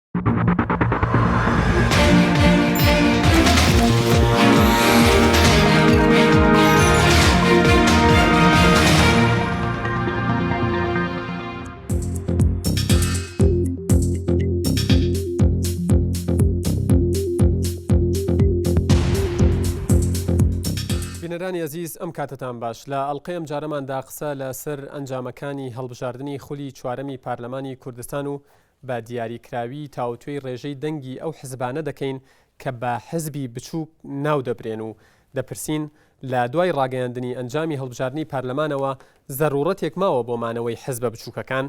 بینەرانی ئەزیز ئەم کاتەتان باش لە ئەڵلقەی ئەم جارەماندا قسە لەسەر ئەنجامەکانی هەڵبژاردنی خولی چوارەمی پارلەمانی کوردستان و بە دیاریکراوی تاوتوێی ڕێژەی دەنگی ئەو حزبانە دەکەین کە بە حزبی بچووک ناو دەبرێن و دەپرسین لە دوای ڕاگەیاندنی ئەنجامی هەڵبژاردنی پارلەمانەوە زەروڕەتێک ماوە بۆ مانەوەی حزبە بچووکەکان؟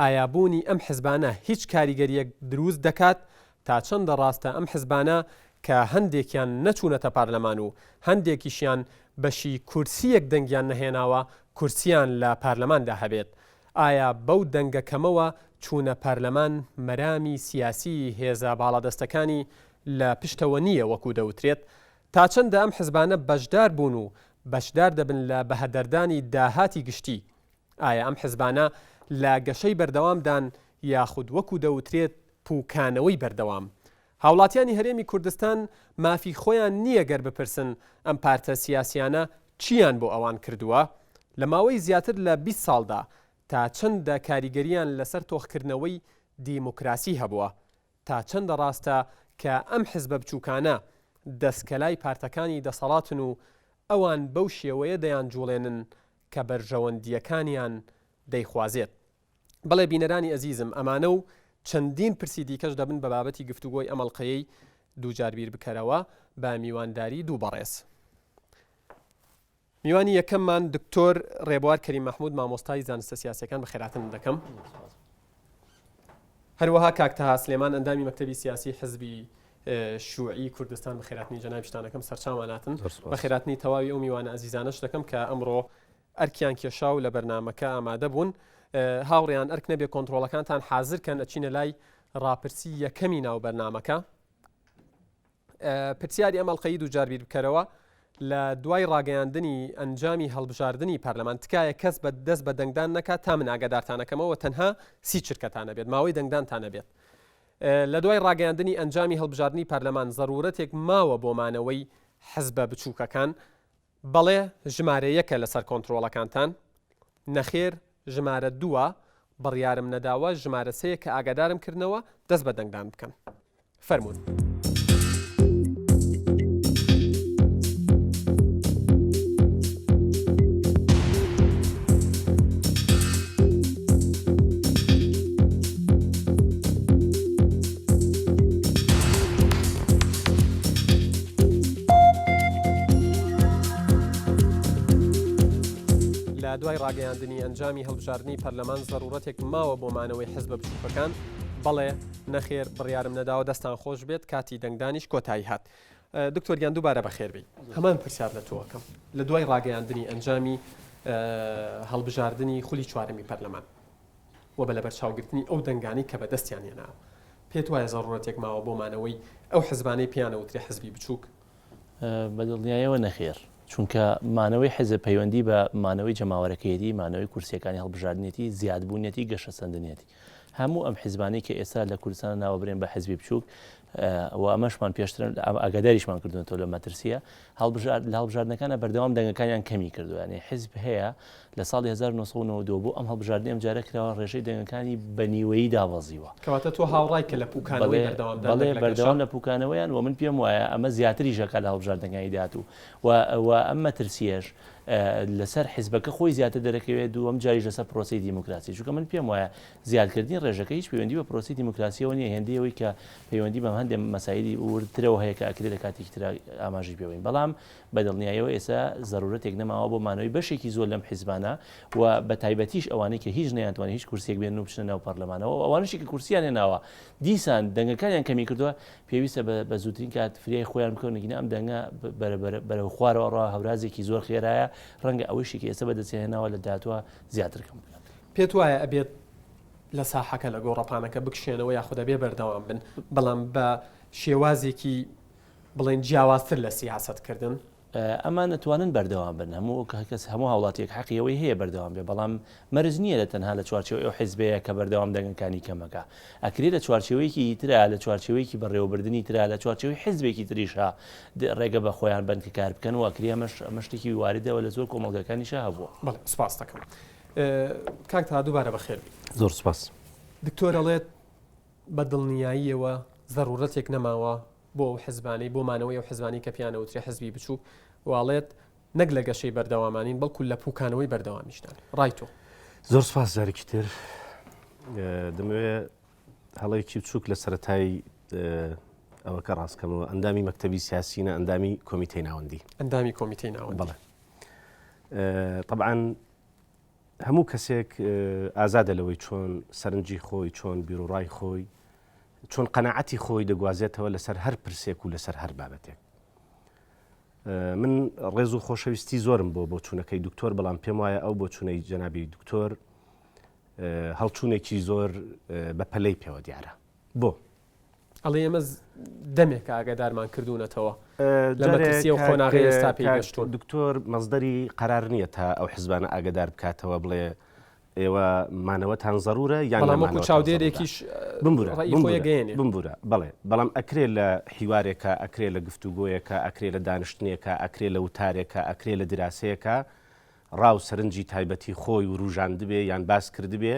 ئایا بوونی ئەم حزبانە هیچ کاریگەرییەک دروست دەکات؟ تا چەندە ڕاستە ئەم حزبانە کە هەندێکیان نەچوونەتە پارلەمان و هەندێکیشیان بەشی کورسییەک دەنگیان نەهێناوە کورسییان لە پارلەماندا هەبێت؟ ئایا بەو دەنگە کەمەوە چوونە پەرلەمان مەرامی سیاسیی هێزە باڵادەستەکانی لە پشتەوە نییە وەکو دەوترێت؟ تا چەندە ئەم حزبانە بەشدار بوون و بەشدار دەبن لە بەهەدەردانی داهاتی گشتی؟ ئایا ئەم حزبانە لە گەشەی بەردەوامدان یاخود وەکو دەوترێت پوکانەوەی بەردەوام؟ هاوڵاتیانی هەرێمی کوردستان مافی خۆیان نییە گەر بپرسن ئەم پارتە سیاسیانە چییان بۆ ئەوان کردووە؟ لە ماوەی زیاتر لە 20 ساڵدا تا چەندە کاریگەرییان لەسەر تۆخکردنەوەی دیموکراسی هەبووە؟ تا چەندە ڕاستە کە ئەم حزبە بچووکانە دەستکەلای پارتەکانی دەسەڵاتن و ئەوان بەو شێوەیە دەیانجوڵێنن کە بەرژەوەندییەکانیان دەیخوازێت؟ بەڵێ بینەرانی ئەزیزم ئەمانە و چەندین پرسی دیکەش دەبن بە بابەتی گفتوگۆی ئەم ئەڵقەیەی دووجار بیر بکەرەوە بە میوانداری دوو بەڕێز. میوانی یەکەممان دکتۆر ڕێبوار کەریم مەحمود مامۆستای زانستە سیاسەکان بەخێراتن دەکەم. هەروەها کاک تەها سلێمان ئەندامی مەکتەبی سیاسی حزبی شوعی کوردستان بەخێراتنی جەنابیشتانەکەم سەرچاواناتن بەخێراتنی تەواوی ئەو میوانە ئەزیزانەش دەکەم کە ئەمڕۆ ئەرکیان کێشا و لە بەرنامەکە ئامادە بوون. هاوڕێیان ئەرک نەبێ کۆنتڕۆڵەکانتان حازر کەن ئەچینە لای ڕاپرسی یەکەمی ناو بەرنامەکە. پرسیاری ئەم ئەڵقەی دووجار بیر بکەرەوە لە دوای ڕاگەیاندنی ئەنجامی هەڵبژاردنی پەرلەمان تکایە کەس بە دەست بە دەنگدان نەکات تا من ئاگادارتانەکەمەوە تەنها سی چرکەتان نەبێت ماوەی دەنگدانتان نەبێت لە دوای ڕاگەیاندنی ئەنجامی هەڵبژاردنی پەرلەمان زەرورەتێک ماوە بۆ مانەوەی حزبە بچووکەکان بەڵێ ژمارە یەکە لەسەر کۆنترۆڵەکانتان، نەخێر ژمارە دووە، بڕیارم نەداوە، ژمارە سێیە کە ئاگادارم کردنەوە، دەست بە دەنگدان بکەن. فەرموون. لە دوای ڕاگەیاندنی ئەنجامی هەڵبژاردنی پەرلەمان زەڕوڕەتێک ماوە بۆ مانەوەی حزبە بچووکەکان؟ بەڵێ، نەخێر، بڕیارم نەداوە، دەستان خۆش بێت، کاتی دەنگدانیش کۆتایی هات. دکتۆر گیان دووبارە بەخێر بێی. هەمان پرسیار لە تۆ ئەکەم، لە دوای ڕاگەیاندنی ئەنجامی هەڵبژاردنی خولی چوارەمی پەرلەمان، و بە لەبەرچاوگرتنی ئەو دەنگانەی کە بەدەستیان هێناوە، پێت وایە زەروورەتێک ماوە بۆ مانەوەی ئەو حزبانەی پێیان ئەوترێ حزبی بچووک؟ بە دڵنیایەوە نەخێر، چونکە مانەوەی حزب پەیوەندی بە مانەوەی جەماوەرەکەیەتی، مانەوەی کورسییەکانی هەڵبژاردنیەتی، زیادبوونیەتی، گەشەسەندنیەتی. هەموو ئەم حزبانەی کە ئێستا لە کوردستان ناوەبرێن بە حزبی بچووک و ئەمەشمان پێشتر ئاگاداریشمان کردوونەتەوە لە مەترسیە هەڵبژارد لە هەڵبژاردنەکانە بەردەوام دەنگەکانیان کەمی کردووە یانی حزب هەیە لە ساڵی 1992 بۆ ئەم هەڵبژاردنی ئەم جارە کراوە ڕێژەی دەنگەکانی بە نیوەیی دابەزیوە. کەواتە تۆ هاوڕای کە لە پوکانەوەی بەردەوامدان بەڵێ بەردەوام لە پوکانەوەیان و من پێم وایە ئەمە زیاتریش ئەکات لە هەڵبژاردنەکانی داهاتوو و و ئەم مەترسیەش لەسەر حزبەکە خۆی زیاتر دەرەکەوێت دووەم جاریش لەسەر پرۆسەی دیموکراسی چونکە من پێم وایە زیادکردنی ڕێژەکە هیچ پەیوەندی بە پرۆسەی دیموکراسیەوە نییە هێندەی ئەوەی کە پەیوەندی بە هەندێک مەسایلی وردترەوە هەیە کە ئەکرێت لە کاتێکی ترا ئاماژەی پێ بەین بەڵام بە دڵنیایەوە ئێستا زەرورەتێک نەماوە بۆ مانەوەی بەشێکی زۆر لەم حیزبانە و بە تایبەتیش ئەوانەی کە هیچ نەیانتوانی هیچ کورسیەک بێنن و بچنە ناو پەرلەمانەوە و ئەوانەشی کە کورسیان هێناوە دیسان دەنگەکانیان کەمی کردووە پێویستە بە زووترین کات فریای خۆیان بکەون گینە ئەم دەنگە بەرە بەرە بەرەو خوارەوە ڕا هەورازێکی زۆر خێرایە ڕەنگە ئەوەیشی کە ئێستا بەدەستیان هێناوە لە داهاتووە زیاتر کەم بکات. پێت وایە ئەبێت لە ساحەکە لە گۆڕەپانەکە بکشێنەوە یاخود ئەبێ بەردەوام بن بەڵام بە شێوازێکی بڵێن جیاوازتر لە سیاسەت کردن؟ ئەمان ئەتوانن بەردەوام بن، هەموو کەس هەموو هاوڵاتیەک حەقی ئەوەی هەیە بەردەوام بێ، بەڵام مەرج نییە لە تەنها لە چوارچێوەی ئەو حیزبەیە کە بەردەوام دەنگەکانی کەمەکا، ئەکرێ لە چوارچێوەیەکی ترا، لە چوارچێوەیەکی بەڕێوەبردنی ترا، لە چوارچێوەی حیزبێکی تریشا ڕێگە بە خۆیان بەن کە کار بکەن و ئەکرێ ئەمەش ئەمە شتێکی واردە و لە زۆر کۆمەڵگاکانیشا هەبووە. بەڵێ سوپاست دەکەم. کاک تەها دووبارە بەخێر بێی. زۆر سوپاس. دکتۆر ئەڵێت بە دڵنیاییەوە زەڕوڕەتێک نەماوە بۆ ئەو حزبانەی، بۆ مانەوەی ئەو حزبانەی کە پێیان ئەوترێ حزبی بچووک و ئەڵێت نەک لە گەشەی بەردەوامانین بەڵکو لە پوکانەوەی بەردەوامیشدان. ڕای تۆ؟ زۆر سپاس جارێکی تر دەمەوێ هەڵەیەکی بچووک لە سەتای ئەوەکە ڕاستکەمەوە ئەندامی مەکتتەبی سیاسینە ئەندامی کۆمیتەی ناوەندی ئەندامی کۆمیتەی ناوەندی بەڵێ طبعا هەموو کەسێک ئازادە لەوەی چۆن سەرنجی خۆی، چۆن بیروڕای خۆی، چۆن قەناعەتی خۆی دەگوازێتەوە لەسەر هەر پرسێک و لەسەر هەر بابەتێک. من ڕێز و خۆشەویستی زۆرم بۆ بۆچوونەکەی دکتۆر بەڵام پێم وایە ئەو بۆچوونەی جەنابی دکتۆر هەڵچوونێکی زۆر بە پەلەی پێوە دیارە. بۆ؟ ئەڵێ ئێمە دەمێکە ئاگادارمان کردوونەتەوە لە مەترسی ئەو قۆناغەی ئێستا پێی گەشتوون. دکتۆر مەسدەری قەرار نییە تا ئەو حزبانە ئاگادار بکاتەوە بڵێ ئێوە مانەوەتان زەرورە یان بەڵام وەکو چاودێرێکیش بمبورە ڕەئی خۆی ئەگەیەنێ. بمبورە بەڵێ بەڵام ئەکرێ لە حیوارێکا ئەکرێ لە گفتوگۆیەکا ئەکرێ لە دانیشتنێکا ئەکرێ لە وتارێکا ئەکرێ لە دراسەیەکا ڕا و سەرنجی تایبەتی خۆی وروژاندبێ یان باس کردبێ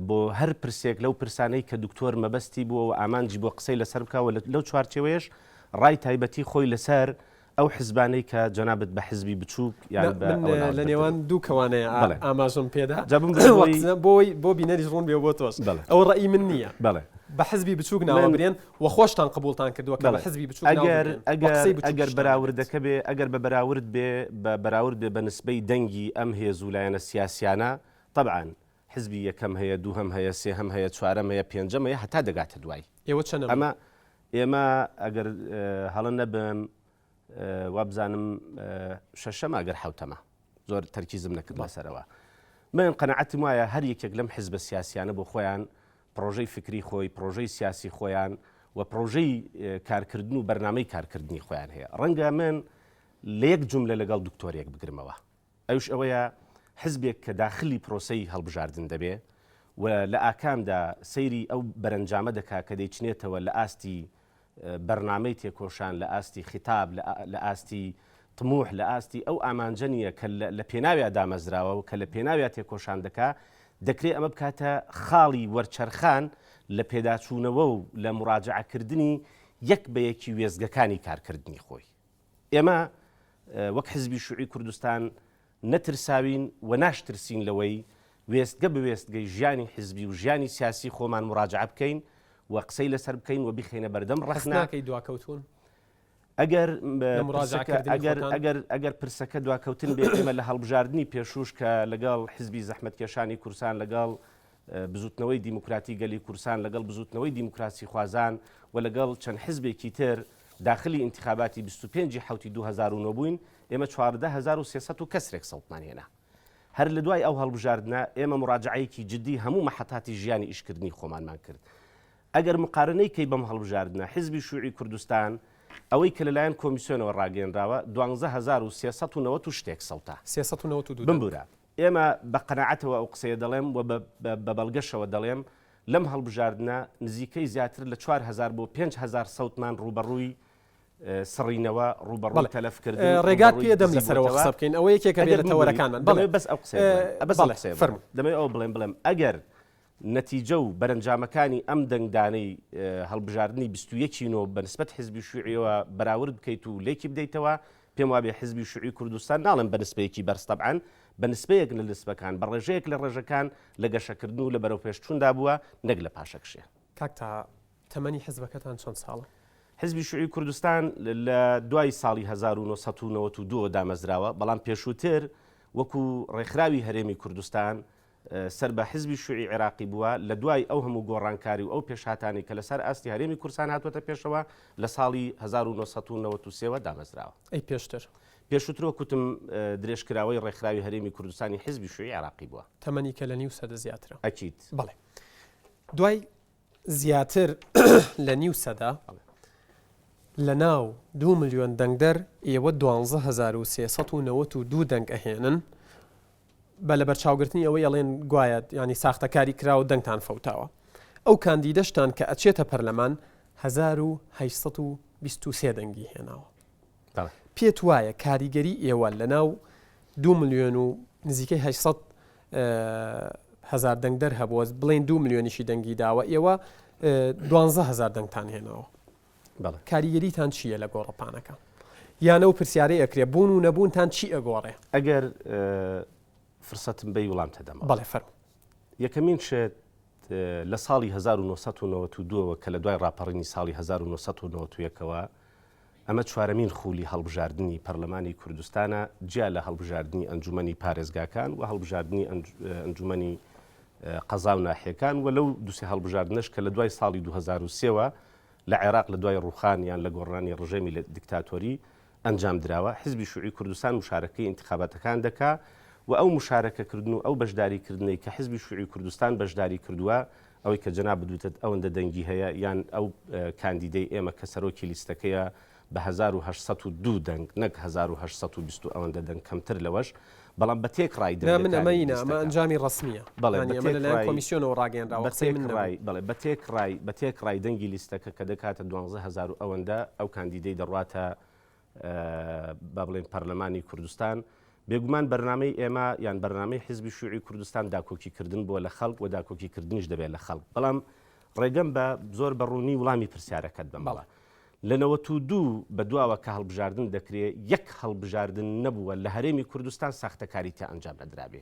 بۆ هەر پرسێک لەو پرسانەی کە دکتۆر مەبەستی بووە و ئامانجی بۆ قسەی لەسەر بکا و لەو چوارچێوەیەش ڕای تایبەتی خۆی لەسەر ئەو حزبانەی کە جەنابت بە حزبی بچووک یان بە من ئەوە لە نێوان ناوزەد دوو کەوانەیە بەڵێ. ئاماژەم پێدا جا بمبورە بۆی وەقسە بۆی بۆ بینەریش ڕوون بێ و بۆ تۆش بەڵێ. ئەوە ڕەئی من نییە بەڵێ. بە حزبی بچووک من ناوەبرێن و خۆشتان قبوڵتان کردووە کە بە بەڵێ. حزبی بچووک ناو ئەگەر ببرێن و ئەگەر قسەی ئەگەر بچووکیشتان هەبێت. بەراوردەکە بێ ئەگەر بە بەراورد بێ بە بەراورد بێ بە نسبەی دەنگی ئەم هێز و لایەنە سیاسیانە تەبعەن حزبی یەکەم هەیە، دووهەم هەیە، سێهەم هەیە، چوارەم هەیە، پێنجەم هەیە هەتا دەگاتە دوای. ئێوە چەنەم؟ ئەمە ئێمە ئەگەر هەڵە نەبم وابزانم شەشەمە ئەگەر حەوتەمە زۆر تەرکیزم نەکرد لەسەرەوە. من قەناعەتم وایە هەر یەکێک لەم حزبە سیاسیانە بۆ خۆیان پڕۆژەی فکری خۆی، پڕۆژەی سیاسی خۆیان و پڕۆژەی کارکردن و بەرنامەی کارکردنی خۆیان هەیە. ڕەنگە من لە یەک جوملە لەگەڵ دکتۆر یەک بگرمەوە. ئەویش ئەوەیە حزبێک کە داخلی پرۆسەی هەڵبژاردن دەبێ و لە ئاکامدا سەیری ئەو بەرەنجامە دەکا کە دەیچنێتەوە لە ئاستی بەرنامەی تێکۆشان، لە ئاستی خیتاب، لە ئاستی تموح، لە ئاستی ئەو ئامانجە نییە کە لە پێناویا دامەزراوە و کە لە پێناویا تێکۆشان دەکا، دەکرێ ئەمە بکاتە خاڵی وەرچەرخان لە پێداچوونەوە و لە موراجەعەکردنی یەک بە یەکی وێستگەکانی کارکردنی خۆی. ئێمە وەک حزبی شوعی کوردستان نەترساوین و ناشترسین لەوەی وێستگە بە وێستگەی ژیانی حزبی و ژیانی سیاسی خۆمان موراجەعە بکەین و قسەی لەسەر بکەین و بیخەینە بەردەم هەست ڕەخنە. ناکەی دواکەوتوون ئەگەر لە پرسەکە موراجەعەکردنی ئەگەر خۆتان؟ ئەگەر ئەگەر پرسەکە دواکەوتن بێ ئێمە لە هەڵبژاردنی پێشووش کە لەگەڵ حزبی زەحمەتکێشانی کوردستان لەگەڵ بزوتنەوەی دیموکراتی گەلی کوردستان لەگەڵ بزوتنەوەی دیموکراسیخوازان و لەگەڵ چەند حزبێکی تر داخلی ئینتخاباتی 25 ی حەوتی 2009 بووین، ئێمە 14300 و کەسرێک سەوتمان هێنا. هەر لە دوای ئەو هەڵبژاردنە ئێمە موراجەعەیەکی جدی هەموو مەحەتاتی ژیانی ئیشکردنی خۆمانمان کرد. ئەگەر موقارەنەی کەی بەم هەڵبژاردنە حزبی شیوعی کوردستان ئەوەی کە لەلایەن کۆمیسیۆنەوە ڕاگەیەنراوە 12390 و شتێک سەوتە. 392 دەنگ. بمبورە. ئێمە بە قەناعەتەوە ئەو قسەیە دەڵێم و بە بەڵگەشەوە دەڵێم، لەم هەڵبژاردنە نزیکەی زیاتر لە 4000 بۆ 5000 سەوتمان ڕووبەڕووی سڕینەوە، ڕووبەڕووی تەلەفکردن، ڕێگات ڕووبەڕووی پێ دەم دزی لەسەرەوە بووەتەوە. قسە بکەین، ئەوە یەکێکە بێ ئەگەر لە بمبوری، تەوەرەکانمان. بەڵێ، دەمەوێت بەس ئەو قسەیە بڵێم، بەس ئەو بەڵێ، قسەیە بڵێم. فەرموو. دەمەوێت ئەوە بڵێم، بڵێم ئەگەر نەتیجە و بەرەنجامەکانی ئەم دەنگدانەی هەڵبژاردنی 21 ی نۆ بە نسبەت حزبی شیوعیەوە بەراورد بکەیت و لێکی بدەیتەوە، پێم وابێ حزبی شیوعی کوردستان، ناڵێم بە نسبەیەکی بەرز تەبعەن، بە نسبەیەک لە نسبەکان، بە ڕێژەیەک لە ڕێژەکان لە گەشەکردن و لە بەرەوپێشچووندا بووە نەک لە پاشەکشێ. کاک تەها، تەمەنی حزبەکەتان چەند ساڵە؟ حزبی شیوعی کوردستان لە دوای ساڵی 1992 ەوە دامەزراوە، بەڵام پێشووتر وەکو ڕێکخراوی هەرێمی کوردستان سەر بە حزبی شیوعی عێراقی بووە، لە دوای ئەو هەموو گۆڕانکاری و ئەو پێشهاتانەی کە لەسەر ئاستی هەرێمی کوردستان هاتووەتە پێشەوە لە ساڵی 1993 ەوە دامەزراوە. ئەی پێشتر؟ پێشووتر وەک وتم درێژکراوەی ڕێکخراوی هەرێمی کوردستانی حزبی شیوعی عێراقی بووە. تەمەنی کە لە نیو سەدە زیاترە. ئەکید. بەڵێ. دوای زیاتر لە نیو سەدە. لە ناو دوو ملیۆن دەنگدەر ئێوە 12392 دەنگ ئەهێنن بە لەبەرچاوگرتنی ئەوەی ئەڵێن گوایە یانی ساختەکاری کراوە دەنگتان فەوتاوە ئەو کاندیدەشتان کە ئەچێتە پەرلەمان 1823 دەنگی هێناوە پێت وایە کاریگەری ئێوە لە ناو دو ملیۆن و نزیکەی 800 هزار دەنگدەر هەبووە بڵێن دو ملیۆنیشی دەنگی داوە ئێوە دوانزە هزار دەنگتان هێناوە کاریگەریتان چییە لە گۆڕەپانەکە؟ یان ئەو پرسیارەی ئەکرێ بوون و نەبوونتان چی ئەگۆڕێ؟ ئەگەر فرسەتم بەی وڵامتە دەمەوە. بەڵێ فەرموو. یەکەمین شت لە ساڵی 1992ەوە کە لە دوای ڕاپەڕینی ساڵی 1991ەوە ئەمە چوارەمین خولی هەڵبژاردنی پەرلەمانی کوردستانە جیا لە هەڵبژاردنی ئەنجومەنی پارێزگاکان و هەڵبژاردنی ئەنجومەنی قەزا و ناحیەکان و لەو دوسێ هەڵبژاردنەش کە لە دوای ساڵی 2003ەوە لە عێراق لە دوای ڕووخان یان لە گۆڕانی ڕژێمی لە دیکتاتۆری ئەنجام دراوە، حزبی شوعی کوردستان مشارەکەی ئینتخاباتەکان دەکا و ئەو مشارەکەکردن و ئەو بەشداری کردنەی کە حزبی شوعی کوردستان بەشداری کردووە ئەوەی کە جەنابت وتت ئەوەندە دەنگی هەیە یان ئەو کاندیدەی ئێمە کە سەرۆکی لیستەکەیە بە 1802 دەنگ نەک 1820 و ئەوەندە دەنگ کەمتر لەوەش بەڵام بە تێکڕای نا من ئەمەی نا ئەمە ئەنجامی ڕەسمییە بەڵێ یانی بە ئەمە لەلایەن تێکڕای کۆمیسیۆنەوە ڕاگەیەنراوە بە قسەی من نەبوو. تێکڕای بەڵێ بە تێکڕای بە تێکڕای دەنگی لیستەکە کە دەکاتە 12000 و ئەوەندە ئەو کاندیدەی دەڕواتە با بڵێین پەرلەمانی کوردستان بێگومان بەرنامەی ئێمە یان بەرنامەی حزبی شوعی کوردستان داکۆکی کردن بووە لە خەڵک و داکۆکی کردنیش دەبێت لە خەڵک بەڵام ڕێگەم بە زۆر بە ڕوونی وڵامی پرسیارەکەت بەمەوە لە 92 بە دواوە کە هەڵبژاردن دەکرێ یەک هەڵبژاردن نەبووە لە هەرێمی کوردستان ساختەکاری تا ئەنجام نەدرابێ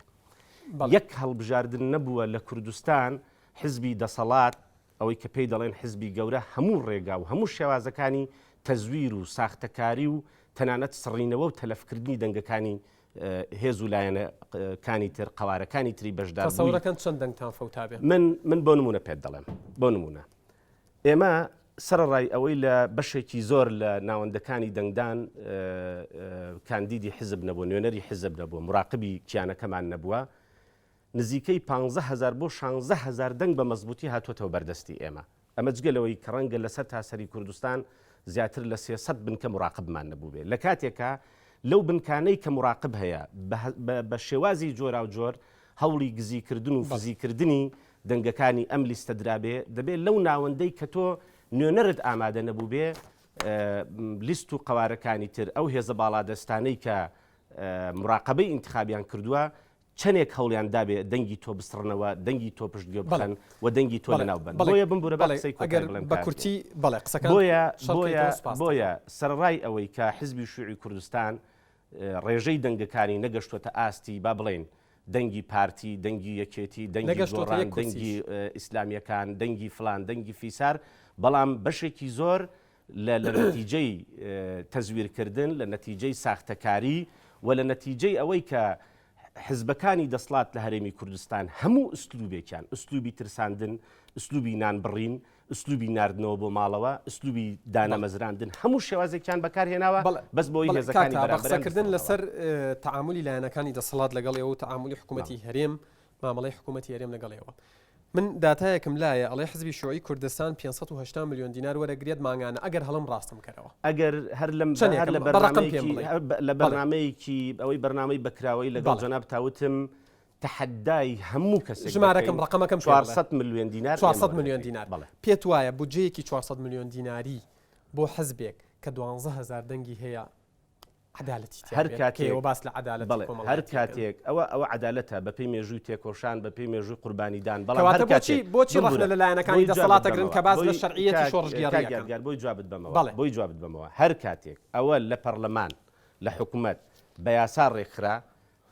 یەک هەڵبژاردن نەبووە لە کوردستان حزبی دەسەڵات ئەوەی کە پێی دەڵێن حزبی گەورە هەموو ڕێگا و هەموو شێوازەکانی تەزویر و ساختەکاری و تەنانەت سڕینەوە و تەلەفکردنی دەنگەکانی هێز و لایەنەکانی تر قەوارەکانی تری بەشداربووی تەسەورەکەن چەند دەنگتان فەوتابێ؟ من من بۆ نموونە پێت دەڵێم بۆ نموونە ئێمە سەرەڕای ئەوەی لە بەشێکی زۆر لە ناوەندەکانی دەنگدان کاندیدی حزب نەبوو نوێنەری حزب نەبوو مراقبی کیانەکەمان نەبووە نزیکەی پانزە هەزار بۆ شانزە هەزار دەنگ بە مەزبووتی هاتووەتەوە بەردەستی ئێمە. ئەمە جگە لەوەی کە ڕەنگە لە سەرتاسەری کوردستان زیاتر لە 300 بنکە موراقبمان نەبووبێ. لە کاتێکا لەو بنکانەی کە موراقب هەیە بە شێوازی جۆراوجۆر هەوڵی گزیکردن و فزیکردنی دەنگەکانی ئەم لیستە درابێ، دەبێ لەو ناوەندەی کە تۆ نوێنەرت ئامادە نەبووبێ لیست و قەوارەکانی تر ئەو هێزە باڵادەستانەی کە موراقەبەی ئینتخابیان کردووە چەنێک هەوڵیان دابێ دەنگی تۆ بسڕنەوە، دەنگی تۆ پشتگوێ بخەن و دەنگی تۆ لەناو بەن. بۆیە بمبورە با قسەی کۆتایی بڵێم بە کورتی بەڵێ قسەکان بۆیە بۆیە بۆیە سەرەڕای ئەوەی کە حزبی شیوعی کوردستان ڕێژەی دەنگەکانی نەگەشتوەتە ئاستی با بڵێین دەنگی پارتی، دەنگی یەکێتی، دەنگی گۆڕان، دەنگی ئیسلامیەکان، دەنگی فلان، دەنگی فیسار، بەڵام بەشێکی زۆر لە لە نەتیجەی تەزویرکردن، لە نەتیجەی ساختەکاری و لە نەتیجەی ئەوەی کە حزبەکانی دەسڵات لە هەرێمی کوردستان هەموو ئوسلوبێکیان، ئوسلوبی ترساندن، ئوسلوبی نانبڕین، ئوسلوبی ناردنەوە بۆ ماڵەوە، ئوسلوبی دانەمەزراندن، هەموو شێوازێکیان بەکارهێناوە بەس بۆی هێزەکانی بەرامبەریان قسەکردن لەسەر تەعامولی لایەنەکانی دەسەڵات لەگەڵ ئێوە و تەعامولی حکوومەتی هەرێم مامەڵەی حکوومەتی هەرێم لەگەڵ ئێوە. من داتایەکم لایە ئەڵێ حزبی شیوعی کوردستان 580 ملیۆن دینار وەرەگرێت مانگانە ئەگەر هەڵەم ڕاستم کەرەوە. ئەگەر هەر لەم چەندێکە هەر لە بە ڕەقەم پێم بەرنامەیەکی بڵێ. هەر لە بەڵێ. بەرنامەیەکی ئەوەی بەرنامەی بەکراوەی لەگەڵ بەڵێ. جەنابتا وتم تەحەدای هەموو کەسێک ژمارەکەم دەکەین ڕەقەمەکەم پێ بڵێ. 400 ملیۆن دینار ئێمە 400 ملیۆن وەردەگرین. دینار. بەڵێ. پێت وایە بودجەیەکی 400 ملیۆن دیناری بۆ حزبێک کە 12000 دەنگی هەیە عەدالەتی تیا هەر بێت کاتێک کە ئێوە باس لە عەدالەتی بەڵێ هەر کۆمەڵایەتی دەکەن. کاتێک ئەوە ئەوە عەدالەتە بە پێی مێژووی تێکۆشان بە پێی مێژووی قوربانیدان بەڵام هەر کەواتە بۆچی کاتێک بۆچی ڕەخنە بمبورە لە لایەنەکانی بۆی جوابت دەسەڵات دەگرن بەمەوە کە باس لە بۆی شەرعیەتی کاک کاک شۆڕشگێڕی ئەکەن؟ یادگار بۆی جوابت بەمەوە بەڵێ. بۆی جوابت بەمەوە هەر کاتێک ئەوە لە پەڕلەمان لە حکومەت بە یاسا ڕێکخرا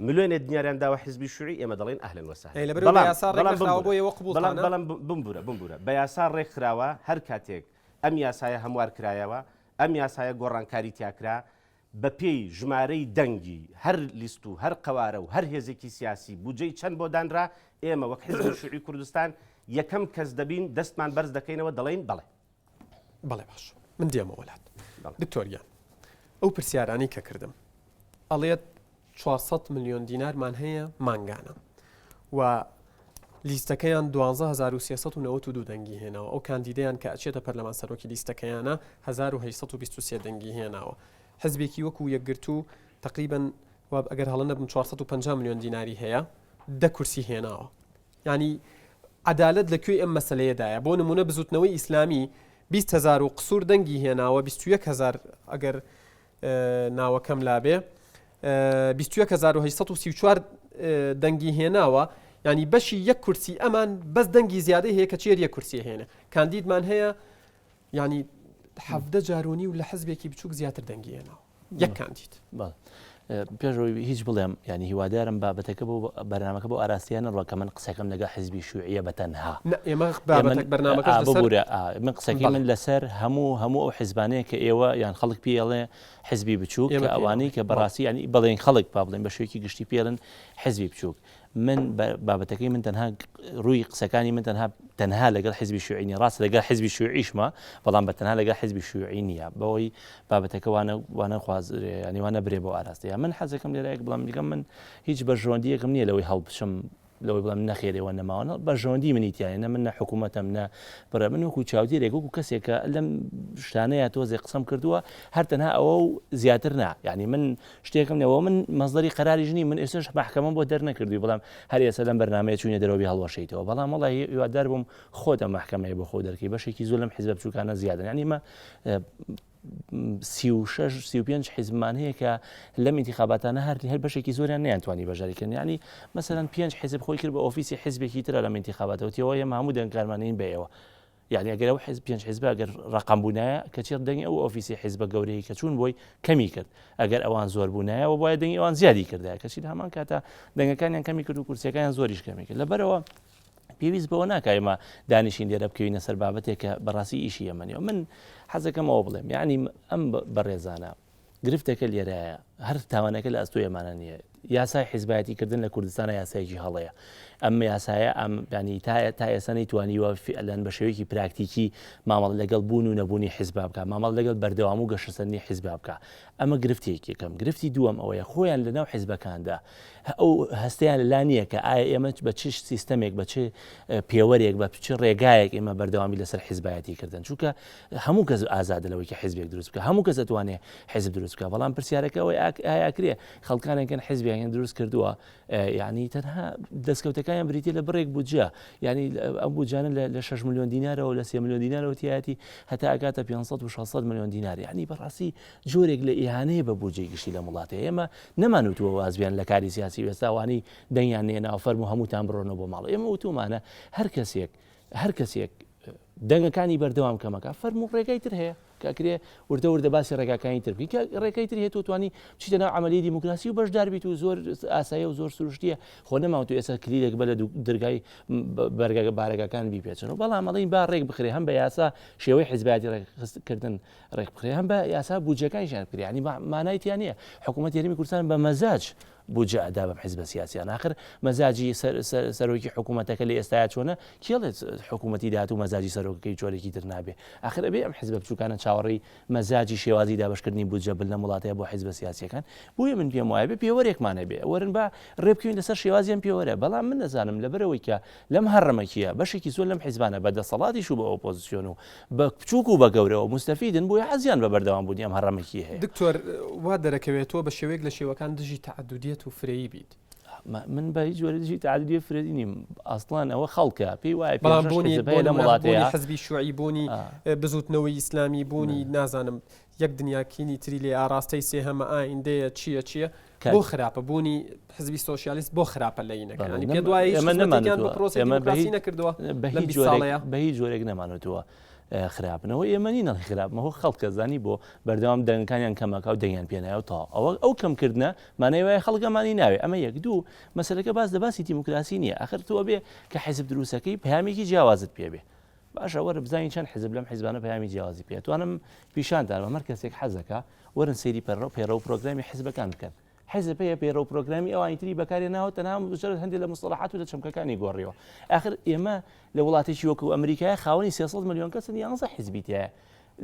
ملیۆنێ دیناریان داوە حزبی شیوعی ئێمە دەڵێین ئەهلەن وەسەهلەن ئەی لەبەرئەوەی بە بەڵام یاسا بەڵام ڕێکنەخراوە بمبورە بۆ ئێوە بەڵام قبوڵتانە؟ بەڵام بمبورە بمبورە بە یاسا ڕێکخراوە هەر کاتێک ئەم یاسایە هەموار کرایەوە ئەم یاسایە گۆڕانکاری تیا کرا، بەپێی ژمارەی دەنگی هەر لیست و هەر قەوارە و هەر هێزێکی سیاسی بودجەی چەند بۆ دانرا، ئێمە وەک حزبی شیوعی کوردستان یەکەم کەس دەبین دەستمان بەرز دەکەینەوە دەڵێین بەڵێ. بەڵێ باش من دێمەوە لات بەڵێ. دکتۆر گیان ئەو پرسیارانەی کە کردم ئەڵێت 400 ملیۆن دینارمان هەیە مانگانە و. لیستەکەیان 12392 دەنگی هێناوە، ئەو کاندیدەیان کە ئەچێتە پەرلەمان سەرۆکی لیستەکەیانە 1823 دەنگی هێناوە. حزبێکی وەکو یەکگرتوو تەقریبەن وا ئەگەر هەڵە نەبم 450 ملیۆن دیناری هەیە دە کورسی هێناوە. یانی عەدالەت لە کوێی ئەم مەسەلەیەدایە؟ بۆ نموونە بزوتنەوەی ئیسلامی 20 هەزار و قسوور دەنگی هێناوە 21 هەزار ئەگەر ناوەکەم لابێ 21834 دەنگی هێناوە ینی بەشی یەک کورسی ئەمان بەس دەنگی زیادەی هەیە کە چێر یەک کورسی هێنە کاندیدمان هەیە ینی حەفدە جارونی و لە حزبێکی بچووک زیاتر دەنگی هێناوە یەک کاندید. بەڵێ پێش ئەوەی هیچ بڵێم یانی هیوادارم بابەتەکە بۆ بەرنامەکە بۆ ئاراستەیە نەڕوا کە من قسەکەم لەگەڵ حزبی شوعیە بە تەنها نە ئێمە بابەتەک بەرنامەکەش لەسەر ببورە من قسەکەی من لەسەر هەموو هەموو ئەو حزبانەیە کە ئێوە یان خەڵک پێڵێ حزبی بچووک کە ئەوانەی کە بەڕاستی ینی بڵێن خەڵک با بڵێن بە شێوەیەکی گشتی پێڵن حزبی بچووک من بابەتەکەی من تەنها ڕووی قسەکانی من تەنها تەنها لەگەڵ حزبی شیوعی نیە ڕاستە لەگەڵ حزبی شیوعیشمە بەڵام بە تەنها لەگەڵ حزبی شیوعی نییە بەوەی بابەتەکە وانە وانە خوازرێ ینی وانە برێ بۆ ئاراستەیە من حەزەکەم لێرەیەک بڵام دیگەم من هیچ بەرژەوەندیەکم نییە لەوەی هەڵبچم لەوەی بڵێم نەخێرێوە نەماوە بەرژەوەندی منی تیانە نە من نە حکوومەتەم نە بڕێ من وەکو چاودێرێک وەکو کەسێکە لەم شتانەیە تۆزێ قسەم کردووە هەر تەنها ئەوە و زیاتر نا یعنی من شتێکم نیە وە من مەسدەری قەراریش نیم من ئێستاش مەحکەمەم بۆ دەرنەکردووی بەڵام هەر ئێستا لەم بەرنامەیە چوینە دەرەوە بێ هەڵوەشێیتەوە بەڵام وەڵا هیوادار بووم خۆت ئەم مەحکەمەیە بۆ خۆ دەرکەی بەشێکی زۆر لەم حیزبە بچووکانە زیادن یعنی ئمە 36 35 حیزبمان هەیە کە لەم ئینتیخاباتانە هەر هەر بەشێکی زۆریان نەیانتوانی بەشداریکردن یعنی مەسەلەن پێنج حیزب خۆی کرد بە ئۆفیسی حیزبێکی ترە لەم ئینتیخاباتەوە تێوە ئێمە هەموو دەنگکارمانین بە ئێوە یانی ئەگەر ئەو حیزب پێنج حیزبە ئەگەر ڕەقەم بوونایە کەچی دەنگی ئەو ئۆفیسی حیزبە گەورەی کە چوون بۆی کەمی کرد ئەگەر ئەوان زۆر بوونایە و بۆیە دەنگی ئەوان زیادی کردایە کەچی لە هەمان کاتا دەنگەکانیان کەمی کرد و کورسیەکانیان زۆریش کەمی کرد لەبەرەوە پێویست بەوە ناکا ئێمە دانیشین لێرە بکەوینە سەر بابەتێک کە بەڕاستی ئیشی ئێمە نییە من حەزەکەم ئەوە بڵێم یعنی ئەم بەڕێزانە گرفتەکە لێرەیە، هەر تاوانەکە لە ئەستۆی ئەمانە نییە. یاسای حیزبایەتی کردن لە کوردستانە یاسایەکی هەڵەیە. ئەم یاسایە ئەم یانی تا تا ئێستا نەیتوانیوە فیعلەن بە شێوەیەکی پراکتیکی مامەڵە لەگەڵ بوون و نەبوونی حیزبا بکا، مامەڵە لەگەڵ بەردەوام و گەشەسەندنی حیزبا بکا. ئەمە گرفتێکی یەکەم. گرفتی دووەم ئەوەیە خۆیان لەناو حیزبەکاندا ئەو هەستەیان لەلا نییە کە ئایا ئێمە بە چ سیستەمێک بە چ پێوەرێک بە چ ڕێگایەک ئێمە بەردەوامی لەسەر حیزبایەتی کردن چونکە هەموو کەس ئازادە لەوەی کە حیزبێک دروست بکە هەموو کەس ئەتوانێ حیزب دروست بکە بەڵام پرسیارەکە ئەوەی ئایا ئەکرێ خەڵکانێکن حیزبیان دروست کردووە یعنی تەنها دەستکەوتەکانیان بریتە لە بڕێک بودجە یعنی ئەم بودجانە لە 6 میلیۆن دینارەوە لە 3 میلیۆن دینارەوە تیایەتی هەتا ئەگاتە 500 و 600 میلیۆن دینار یعنی بەڕاستی جۆرێک لە ئیهانەیە بە بودجەی گشتی لەم وڵاتە ئێمە نەمانوتووە وازبیان لە کاری سیاسی ئێستاوانی دەنگیان نێناوە فەرموو هەمووتان بڕۆنەوە بۆ ماڵ ئێمە وتومانە هەر کەسێک هەر کەسێک دەنگەکانی بەردەوام کەمەکە فەرموو ڕێگای تر هەیە کە ئەکرێ وردە وردە باسی ڕێگاکانی تر بکەین کە ڕێگای تر هەیە تۆ توانی بچیتە ناو عملیە دیموکراسی و بەشدار بیت و زۆر ئاسایە و زۆر سروشتیە خۆ نەماوە تۆ ئێستا کلیلێک بە لە دەرگای بەرگە بارەگاکان بیپێچن و بەڵام ئەڵین با ڕێک بخرێ هەم بە یاسا شێوەی حیزبایەتی ڕێکخستکردن ڕێک بخرێ هەم بە یاسا بودجەکانیشیان بکرێ یعنی مانای تیا نییە حکوومەتی هەرێمی کوردستان بە مەزاج بودجە ئەدا بەم حیزبە سیاسیانە ئاخر مەزاجی سەرۆکی حکوومەتەکە لە ئێستایا چۆنە کێڵێت حکوومەتی داهاتوو مەزاجی سەرۆکەکەی جۆرێکی تر نابێ ئاخر ئەبێ ئەم حیزبە بچووکانە چاوەڕێی مەزاجی شێوازی دابەشکردنی بودجە بن لەم وڵاتەیە بۆ حیزبە سیاسیەکان بۆیە من پێم وایە بێ پێوەرێکمان هەبێ وەرن با ڕێبکەوین لەسەر شێوازی ئەم پێوەرە بەڵام من نەزانم لەبەرەوەی کە لەم هەڕەمەکیە بەشێکی زۆر لەم حیزبانە بە دەسەڵاتیش و بە ئۆپۆزیسیۆن و بە بچووک و بە گەورەوە موستەفیدن بۆیە حەزیان بە بەردەوام بوونی ئەم هەڕەمەکیە هەیە. دکتۆر وا دەرەکەوێت تۆ بە شێوەیەک لە شێوەکان دژی تەعەدودیەت و فرەیی بیت. من بە هیچ جۆرێ دژی تەعەدودیەت فرەیی نیم ئەسڵەن ئەوە خەڵکە پێی وایە پێنج بەڵام شەش بوونی حیزب بۆ هەیە لەم نموونە بوونی وڵاتەیە حزبی شیوعی بوونی بزووتنەوەی ئیسلامی بوونی نازانم یەک دنیا کینی تری لێ ئاڕاستەی سێهەمە ئایندەیە چییە چییە کاک. بۆ خراپە بوونی حزبی سۆسیالیست بۆ خراپە لە ینەکە بەڵێ یانی نەم پێت وایە هیچ ئێمە خزمەتێکیان بۆ نەمانوتووە پرۆسەی ئێمە بە دیموکراسی هیچ نەکردووە بە لەم هیچ 20 جۆرێک ساڵەیە؟ بە هیچ جۆرێک نەمانوتووە خراپن ئەوە ئێمە نین ئەڵێین خراپن ئەوە خەڵکە زانی بۆ بەردەوام دەنگەکانیان کەمەکا و دەنگیان پێ نایە و تەواو ئەوە ئەو کەمکردنە مانای وایە خەڵک ئەمانی ناوێ ئەمە یەک دوو مەسەلەکە باس لە باسی دیموکراسی نییە ئاخر تۆ ئەبێ کە حیزب دروستەکەی پەیامێکی جیاوازت پێ بێ باشە وەرە بزانین چەند حزب لەم حزبانە پەیامی جیاوازی پێ توانم پیشاندان بەم هەر کەسێک حەزەکە وەرن سەیری پەرڕە و پەیڕەو پرۆگرامی حزبەکان بکەن حزب هەیە پەیڕەو پرۆگرامی ئەوانی تری بەکارهێناوە تەنها مجرد هەندێک لە مستەڵەحات و لە چەمکەکانی گۆڕیوە ئاخر ئێمە لە وڵاتێکی وەکو ئەمریکایە خاوەنی 300 ملیۆن کەسن 11 حزبی تایە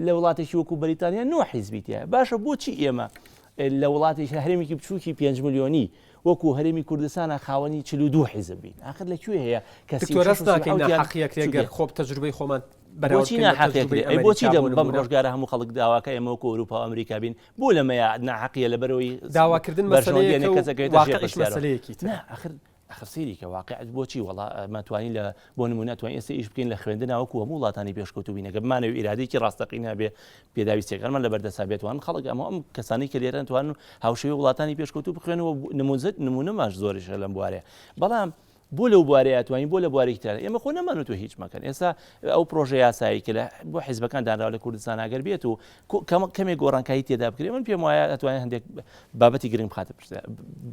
لە وڵاتێکی وەکو بەریتانیا 9 حزبی تایە باشە بۆچی ئێمە لە وڵاتێکی هەرێمێکی بچووکی 5 ملیۆنی وەکو هەرێمی کوردستانە خاوەنی 42 حیزب بین ئاخر لە کوێ هەیە کە دکتۆر هەست ناکەین ناحەقیەکرێ گەر خۆ تەجروبەی خۆمان بۆچی ناحەقیەکرێ ئەی بۆچی دەم بەم ڕۆژگارە هەموو خەڵک داواکە ئێمە وەکو ئەوروپا و ئەمریکا بین بۆ لەمەیە ناحەقیە لەبەرەوەی داواکردن مەسەلەیەکە و واقعیش مەسەلەیەکی ترە. نا ئاخر ئەخر سەیری کە واقع بۆچی وەڵا ئەمە توانین لە بۆ نمونە توانین ئێستا ئیش بکەین لە خوێندنا وەکو هەموو وڵاتانی پێشکەوتوو بین ئەگەر بمانەوێ ئیرادەیەکی ڕاستەقینە هەبێ پێداویستیەکانمان لەبەردەستا بێت توان خەڵک ئەمە ئەم کەسانی کە لێرەن توان هاوشێوەی وڵاتانی پێشکەوتوو بخوێن و نموزە نمونەماش زۆریشە لەم بوارەیە بەڵام بۆ لەو بوارەیە توانین بۆ لە بوارێکی تر ئێمە خۆ نەمانوتوە هیچ مەکەن ئێستا ئەو پرۆژە یاسایی کە لە بۆ حیزبەکان دانراوە لە کوردستان ئەگەر بێت و کەمێک گۆڕانکاری تێدا بکرێت من پێم وایە ئەتوانێت هەندێک بابەتی گرنگ بخاتە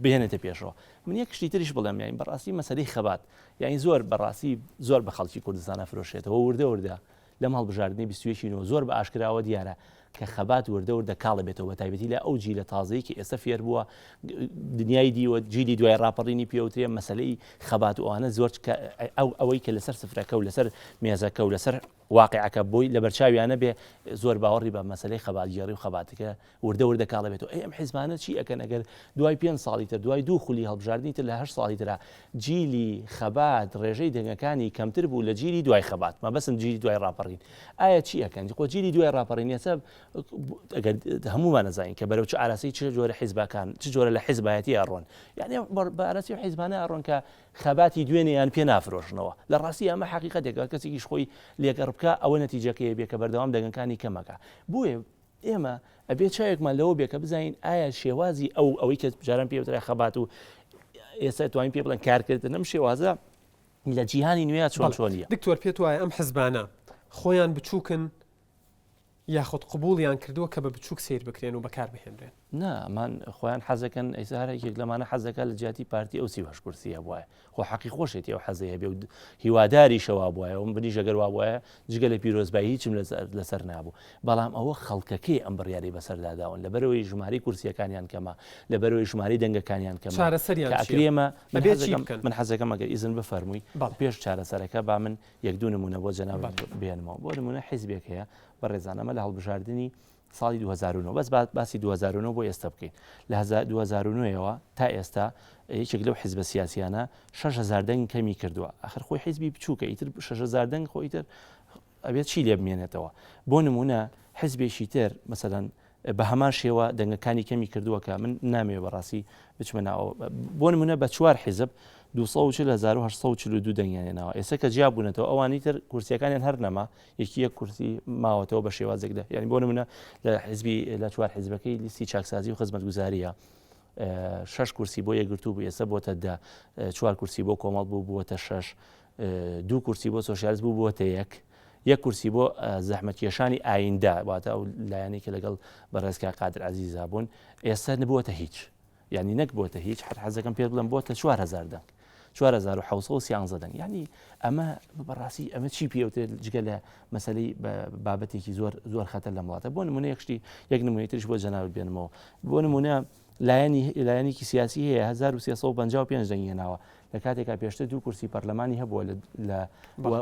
بهێنێتە پێشەوە من یەک شتی تریش بڵێم یانی بەڕاستی مەسەلەی خەبات یانی زۆر بەڕاستی زۆر بە خەڵکی کوردستان ئەفرۆشێتەوە وردە وردە لەم هەڵبژاردنەی 21 نۆ زۆر بە ئاشکراوە دیارە کە خەبات وردە وردە کاڵە بێتەوە بە تایبەتی لە ئەو جیلە تازەی کە ئێستا فێر بووە دنیای دیوە جیلی دوای ڕاپەڕینی پێوترێ مەسلەی خەبات و ئەوانە زۆر ئەو ئەوەی کە لەسەر سفرەکە و لەسەر مێزەکە و لەسەر واقعەکە بۆی لەبەرچاویانە بێ زۆر باوەڕی بە مەسلەی خەباتگێڕی و خەباتەکە وردە وردە کاڵە بێتەوە ئەی ئەم حیزبانە چی ئەکەن ئەگەر دوای پێنج ساڵی تر دوای دوو خولی هەڵبژاردنی تر لە هەشت ساڵی ترا جیلی خەبات ڕێژەی دەنگەکانی کەمتر بوو لە جیلی دوای خەبات مەبەستم جیلی دوای ڕاپەڕین ئایا چی ئەکەن خۆ جیلی دوای ڕاپەڕین ئێستا ئەگەر هەموومان ئەزانین کە بەرەو چ ئاراستەی چ جۆرە حیزبەکان چ جۆرە لە حیزبایەتی ئەڕۆن یعنی بە ئاراستەی حیزبانە ئەڕۆن کە خەباتی دوێنێیان پێ نافرۆشنەوە لە ڕاستی ئەمە حەقیقەتێکە کەسێکیش خۆی لێگەڕ بکە ئەوە نەتیجەکەی بێ کە بەردەوام دەنگەکانی کەمەکە بۆیە ئێمە ئەبێ چاوێکمان لەوە بێ کە بزانین ئایا شێوازی ئەو ئەوەی کە جاران پێ وترا خەبات و ئێستا توانین پێ بڵێن کارکردن ئەم شێوازە لە جیهانی نوێیا چۆن چۆنیە. دکتۆر پێت وایە ئەم حزبانە خۆیان بچووکن یاخود قبوڵیان کردووە کە بە بچووک سەیر بکرێن و بەکار بهێنرێن؟ نا ئەمان خۆیان حەزەکەن ئێستا هەر یەکێک لەمانە حەزەکە لە جیاتی پارتی ئەو 38 کورسی هەبوایە خۆ حەقی خۆشێتی ئەو حەزەی هەبێ و هیواداریشە وابوایە و منیش ئەگەر وابوایە جگە لە پیرۆزبایی هیچم لەسەر نابوو بەڵام ئەوە خەڵکەکەی ئەم بڕیاری بەسەردا داون لەبەرەوەی ژمارەی کورسیەکانیان کەمە لەبەرەوەی ژمارەی دەنگەکانیان کەمە چارەسەریان کە چییە؟ ئەکرێمە من ئەبێ چی حەزەکەم بکەن؟ من حەزەکەم ئەگەر ئیزن بفەرمووی بەڵێ. پێش چارەسەرەکە با من یەک دوو نمونە بۆ جەنابت بەڵێ. بێنمەوە بۆ نمونە حیزبێک هەیە بەڕێزان ئەمە لە هەڵبژاردنی ساڵی 2009 بەس با باسی 2009 بۆ ئێستا بکەین لە 2009 ەوە تا ئێستا یەکێک لەو حیزبە سیاسیانە 6000 دەنگ کەمی کردووە ئەخر خۆی حیزبی بچووکە ئیتر 6000 دەنگ خۆ ئیتر ئەبێت چی لێ بمێنێتەوە بۆ نمونە حیزبێکی تر مەسەلەن بە هەمان شێوە دەنگەکانی کەمی کردووە کە من نامەوێ بەڕاستی بچمە ناوە بۆ نمونە بە چوار حیزب 240842 دەنگیان هێناوە ئێستا کە جیا بوونەتەوە ئەوانی تر کورسیەکانیان هەر نەما یەکی یەک کورسی ماوەتەوە بە شێوازێک دە یعنی بۆ نمونە لە حزبی لە چوار حزبەکەی لیستی چاکسازی و خزمەتگوزاریە شش کورسی بۆ یەکگرتوو بوو ئێستا بۆتە دە چوار کورسی بۆ کۆمەڵ بوو بووەتە شش دوو کورسی بۆ سۆسیالست بوو بووەتە یەک یەک کورسی بۆ زەحمەتکێشانی ئایندە واتە ئەو لایەنەی کە لەگەڵ بەڕێز کاک قادر عەزیزا بوون ئێستا نبووەتە هیچ یعنی نەک بۆتە هیچ هەر حەزەکەم پێت بڵێم بۆتە 4000 دەنگ 4713 دەنگ یعنی ئەمە بەڕاستی ئەمە چی پێوترێت جگە لە مەسلەی بابەتێکی زۆر زۆر خەتەر لەم وڵاتە بۆ نمونە یەکشتی یەک نمونەی تریش بۆ جەنابت بێنمەوە بۆ نمونە لایەنی لایەنێکی سیاسی هەیە 1355 دەنگی هێناوە لە کاتێکا پێشتر دوو کورسی پەرلەمانی هەبووە لە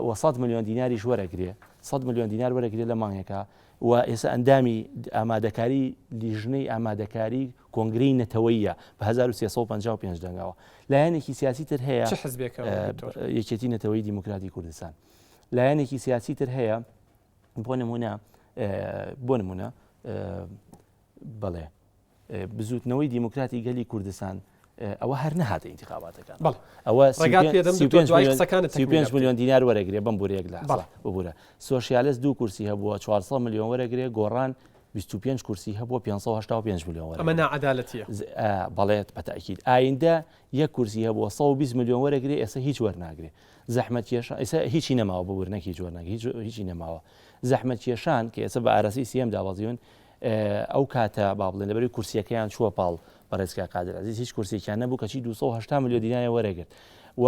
وە 100 ملیۆن دیناریش وەرەگرێ 100 ملیۆن دینار وەرەگرێ لە مانگێکا و ئێستا ئەندامی ئامادەکاری لیژنەی ئامادەکاری کۆنگرەی نەتەوەیە بە 1355 دەنگەوە لایەنێکی سیاسی تر هەیە چ حزبێکە دکتۆر؟ یەکێتی نەتەوەی دیموکراتی کوردستان لایەنێکی سیاسی تر هەیە بۆ نمونە بۆ نمونە بەڵێ بزوتنەوەی دیموکراتی گەلی کوردستان ئەوە هەر نەهاتە ئینتخاباتەکان ئەوە 35 میلیۆن دینار وەرەگرێ بەم بورەیەک لە ببورە سۆسیالست دوو کورسی هەبووە 400 میلیۆن وەرەگرێ گۆڕان 25 کورسی هەبووە 585 میلیۆن وەرە ئەمە ناعەدالەتیە بەڵێت بەتاکید ئایندە یەک کورسی هەبووە 120 میلیۆن وەرەگرێ ئێستا هیچ وەرناگرێ زەحمەتکێشان ئێستا هیچی نەماوە ببور نەک هیچ وەرناگرێ هیچی نەماوە زەحمەتکێشان کە ئێستا بە ئاراسی سیەم دابەزیون ئەو کاتە با بڵێن لەبەرەی کورسیەکەیان چووە پاڵ بەڕێز کاک قادر عەزیز هیچ کورسێکیان نەبوو کەچی 280 ملیۆن دیناریان وەرەگرت و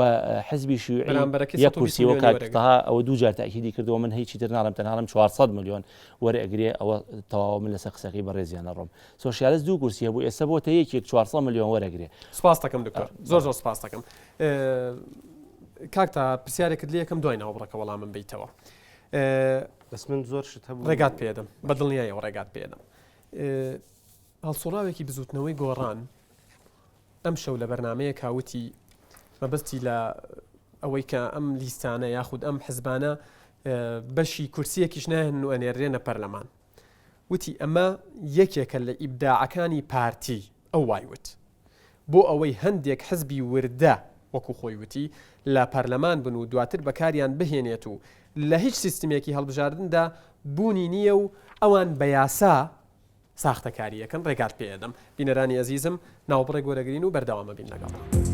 حزبی شیوعی بەرامبەرەکەی یەک 120 کورسی وە ملیۆنی کاک وەرەگرت. تەها ئەوە دوو جار تاکیدی کردەوە من هیچی تر ناڵێم تەنها ئەڵێم 400 ملیۆن وەرئەگرێ ئەوە تەواوە من لەسەر قسەکەی بەڕێزیان ئەڕۆم سۆسیالست دوو کورسی هەبوو ئێستا بۆتە یەکێک 400 ملیۆن وەرەگرێ سپاس دەکەم دکتۆر زۆر زۆر سپاس دەکەم کاک تا پرسیارێکت لێ یەکەم دوای ناوبڕەکە وەڵامم بیتەوە بەس من زۆر شت هەبوو ڕێگات پێدەم بە دڵنیایەوە ڕێگات پێدەم. هەڵسوڕاوێکی بزوتنەوەی گۆڕان ئەمشەو لە بەرنامەیەکا وتی مەبەستی لە ئەوەی کە ئەم لیستانە یاخود ئەم حزبانە بەشی کورسیەکیش ناهێن و ئەنێرێنە پەرلەمان وتی ئەمە یەکێکە لە ئیبداعەکانی پارتی ئەو وای وت بۆ ئەوەی هەندێک حزبی وردە وەکو خۆی وتی لە پەرلەمان بن و دواتر بەکاریان بهێنێت و لە هیچ سیستمێکی هەڵبژاردندا بوونی نییە و ئەوان بە یاسا ساختەکارییەکەن ڕێگات پێ ئەدەم بینەرانی ئەزیزم ناوبڕێک وەرەگرین و بەردەوام ئەبین لەگەڵتان.